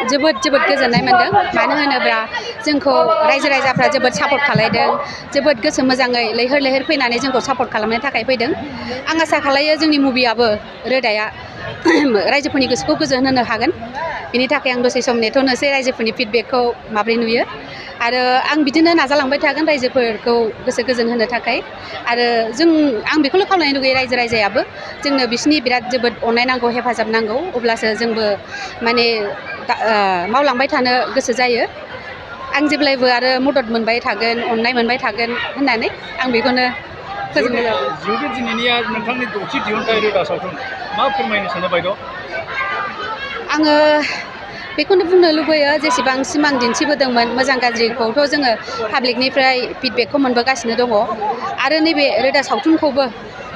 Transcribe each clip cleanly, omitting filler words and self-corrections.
जोबोद गोजोननाय मोनदों मानो होनोब्ला जोंखौ रायजो राजाफ्रा जोबोद सापर्ट खालायदों जोबोद गोसो मोजाङै लैहोर फैनानै जोंखौ सापर्ट खालामनो थाखाय फैदों आं आसा खालायो जोंनि मुभियाबो रोदाया रायजोफोरनि गोसोखौ गोजोन होनो हागोन बिनि थाखाय आं दसे सम नेथ'नोसै रायजोफोरनि फिडबेकखौ माब्रै नुयो आरो आं बिदिनो नाजालांबाय थागोन रायजोफोरखौ गोसो गोजोन होनो थाखाय आरो आं बेखौल' खावलायनो लुगैयो रायजो राजायाबो जोंनो बिसिनि बिराद जोबोद अननाय नांगौ हेफाजाब नांगौ अब्लासो जोंबो माने मावलांबाय थानो गोसो जायो आं जेब्लायबो आरो मदद मोनबाय थागोन अननाय मोनबाय थागोन होननानै आं बेखौनो फोजोबनाय जाबाय। जिहेतु दिनैनिया नोंथांनि दथि दिहुनथाइ रोदा सावथुन मा फोरमायनो सानो बायद'? आङो बेखौनो बुंनो लुबैयो जेसेबां सिमां दिन्थिबोदोंमोन मोजां गाज्रिखौथ' जोङो पाब्लिकनिफ्राय फिडबेकखौ मोनबोगासिनो दङ आरो नैबे रोदा सावथुनखौबो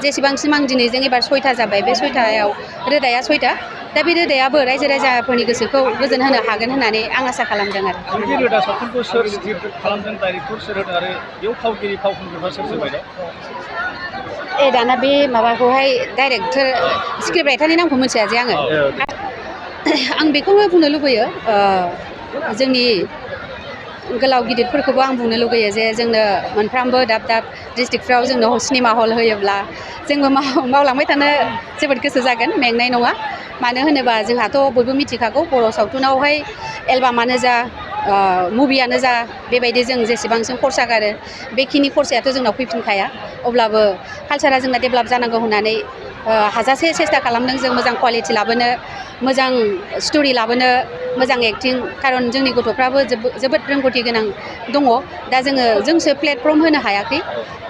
जेसेबां सिमां दिनैजों एबार 6था जाबाय बे 6थायाव रोदाया 6था दा बे रोदायाबो रायजो राजाफोरनि गोसोखौ गोजोन होनो हागोन होननानै आं आसा खालामदों आरो। बे रोदा सावथुनखौ सोर स्क्रिप्ट खालामदों डाइरेक्टर सोर होदों आरो बेयाव फावगिरि फावखुंगुरफ्रा सोर बायद'? दाना बे माबाखौहाय डाइरेक्टर स्क्रिप्ट राइटारनि नामखौ मिथिया जे आङो आं बेखौनो बुंनो लुबैयो जोंनि गोलाव गिदिरफोरखौबो आं बुंनो लुगैयो जे जोंनो मोनफ्रामबो दाब डिस्ट्रिक्टफ्राव जोंनो सिनेमा हल होयोब्ला जोंबो मावलांबाय थानो जोबोद गोसो जागोन मेंनाय नङा मानो होनोबा जोंहाथ' बयबो मिथिखागौ बर' सावथुनावहाय एलबामानो जा मुभियानो जा बेबायदि जों जेसेबांसिम खरसा गारो बेखिनि खरसायाथ' जोंनाव फैफिनखाया अब्लाबो कालसारा जोंना डेभेलप जानांगौ होननानै हाजासे सेस्था खालामदों जों मोजां कुवालिटि लाबोनो मोजां स्ट'रि लाबोनो मोजां एक्टिं खारन जोंनि गथ'फ्राबो जोबोद रोंगौथि गोनां दङ दा जोंसो प्लेटफर्म होनो हायाखै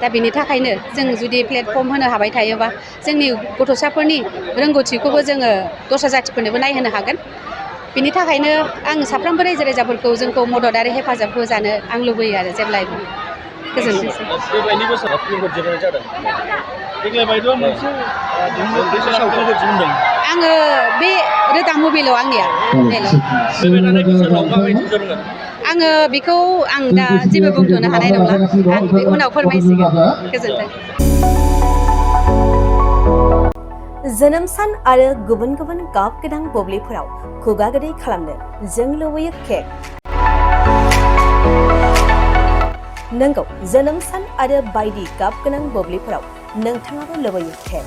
दा बेनि थाखायनो जों जुदि प्लेटफर्म होनो हाबाय थायोबा जोंनि गथ'साफोरनि रोंगौथिखौबो जोङो दस्रा जाथिफोरनोबो नायहोनो हागोन बिनि थाखायनो आं साफ्रोमबो रायजो राजाफोरखौ जोंखौ मदद आरो हेफाजाब होजानो आं लुबैयो आरो जेब्लायबो गोजोनथोंसै। देग्लायनि बोसोराव फिल्मफोर दिहुननाय जादों देग्लाय बायद'आ मोनसे सावथुनफोर दिहुनदों आङो बे रोदा मुभिल' आंनिया आङो बेखौ आं दा जेबो बुंथ'नो हानाय नंला आं बे उनाव फोरमायसिगोन गोजोन्थों। जोनोम सान आरो गुबुन गुबुन गाब गोनां बुब्लिफोराव खुगा गोदै खालामनो जों लुबैयो केक। नंगौ जोनोम सान आरो बायदि गाब गोनां बुब्लिफोराव नोंथाङाबो लुबैयो केक।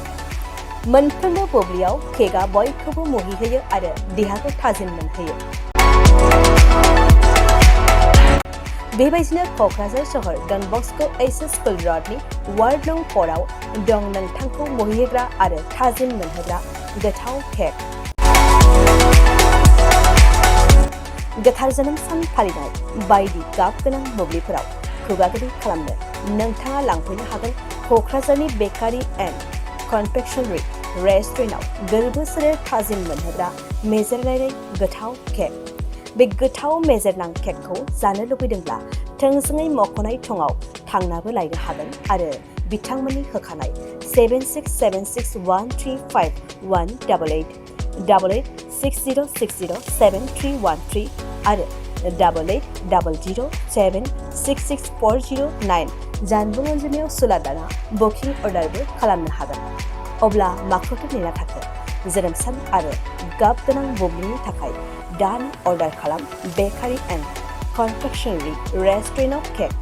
मोनफ्रोमबो बुब्लियाव केकआ बयखौबो मुहिहोयो आरो देहाखौ थाजिम मोनहोयो। बेबायदिनो क'क्राझार सहर Don Bosco' H S school रडनि वार्ड नं 4आव दं नोंथांखौ मुहिहोग्रा आरो थाजिम मोनहोग्रा गोथाव केक। गोथार जोनोम सान फालिनाय बायदि गाब गोनां बुब्लिफोराव खुगा गोदै खालामनो नोंथाङा लांफैनो हागोन क'क्राझारनि बेकारि एन्ड कनफेक्शनारि रेस्टुरेन्टआव गोरबो सोलेर थाजिम मोनहोग्रा मेजेरनाय गोथाव केक। बे गोथाव मेजेरनां केकखौ जानो लुबैदोंब्ला थोंजोङै मख'नाय थंआव थांनाबो लायनो हागोन आरो बिथांमोननि होखानाय 767601351888 8860607313 आरो 8800766409 जानबुं अनजिमायाव सुलादाना बुकिं अर्डारबो खालामनो हागोन। अब्ला माखौथो नेना थाखो जोनोम सान आरो गाब गोनां बुब्लिनि थाखाय दानो अर्डार खालाम बेकारि एन्ड कनफेक्शनारि रेस्टुरेन्टआव केक।